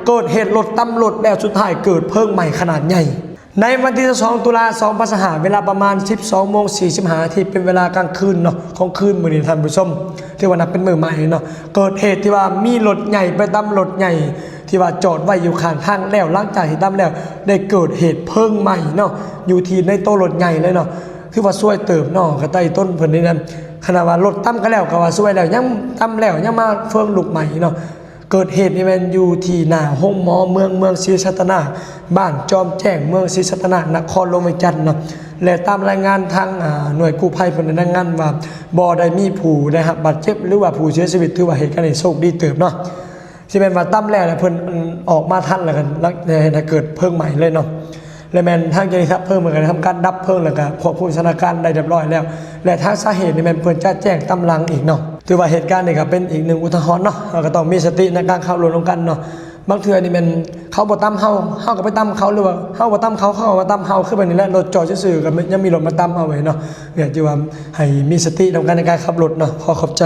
ເກີດເຫດລົດຕຳລົດ ແລ້ວສຸດທ້າຍເກີດເພີງໄໝ້ຂະໜາດໃຫຍ່. ໃນວັນທີຊາວສອງ ຕຸລາ ສອງພັນຊາວຫ້າ ເວລາປະມານ ສິບສອງໂມງ ສີ່ສິບຫ້ານາທີ ເປັນເວລາກາງຄືນເນາະ ຂອງຄືນມື້ນີ້ທ່ານຜູ້ຊົມ ຖືວ່ານັບເປັນມື້ໃໝ່ເນາະ ເກີດເຫດທີ່ວ່າມີລົດໃຫຍ່ໄປຕຳລົດໃຫຍ່ ທີ່ວ່າຈອດໄວ້ຢູ່ຂ້າງທາງ ແລ້ວຫຼັງຈາກທີ່ຕຳແລ້ວ ໄດ້ເກີດເຫດເພີງໄໝ້ເນາະ ຢູ່ທີ່ໃນໂຕລົດໃຫຍ່ເລີຍເນາະ. ຖືວ່າຊວຍເຕີບເນາະ ກະໄຕ້ຕົ້ນເພິ່ນນີ້ນັ້ນ ຂະໜາດວ່າລົດຕຳກະແລ້ວ ກະວ່າຊວຍແລ້ວ ຍັງຕຳແລ້ວ ຍັງມາເພີງລຸກໄໝ້ເນາະ. ເກີດເຫດນີ້ແມ່ນຢູ່ທີ່ໜ້າໂຮງໝໍເມືອງ ເມືອງສີສັດຕະນາກ ບ້ານຈອມແຈ້ງ ເມືອງສີສັດຕະນາກ ນະຄອນຫຼວງວຽງຈັນເນາະ. ແລະ ຕາມລາຍງານທາງ ອາ ໜ່ວຍກູ້ໄພເພິ່ນໄດ້ລາຍງານວ່າ ບໍ່ໄດ້ມີຜູ້ໄດ້ຮັບບາດເຈັບ ຫຼືວ່າຜູ້ເສຍຊີວິດ ຖືວ່າເຫດການນີ້ໂຊກດີເຕີບເນາະ. ຊິແມ່ນວ່າຕຳແລ້ວ ແລ້ວເພິ່ນອອກມາທັນ ແລ້ວກະເກີດເພີງໄໝ້ເລີຍເນາະ. ແລະ ແມ່ນທາງເຈົ້າໜ້າທີ່ດັບເພີງເພິ່ນກະໄດ້ທຳການດັບເພີງ ແລ້ວກະຄວບຄຸມສະຖານະການໄດ້ຮຽບຮ້ອຍແລ້ວ ແລະ ທາງສາເຫດນີ້ແມ່ນເພິ່ນຈະແຈ້ງຕາມຫຼັງອີກເນາະ. ຖືວ່າເຫດການນີ້ກະເປັນອີກໜຶ່ງອຸທາຫອນເນາະ ເຮົາກະຕ້ອງມີສະຕິໃນການຂັບລົດນຳກັນເນາະ. ບາງເທື່ອນີ້ແມ່ນເຂົາບໍ່ຕຳເຮົາ ເຮົາກະໄປຕຳເຂົາ ຫຼືວ່າເຮົາບໍ່ຕຳເຂົາ ເຂົາກະມາຕຳເຮົາ ຄືແບບນີ້ແຫຼະ. ລົດຈອດຊື່ໆ ກະຍັງມີລົດມາຕຳເຮົາເລີຍເນາະ. ຖືວ່າໃຫ້ມີສະຕິນຳກັນໃນການຂັບລົດເນາະ. ຂໍຂອບໃຈ.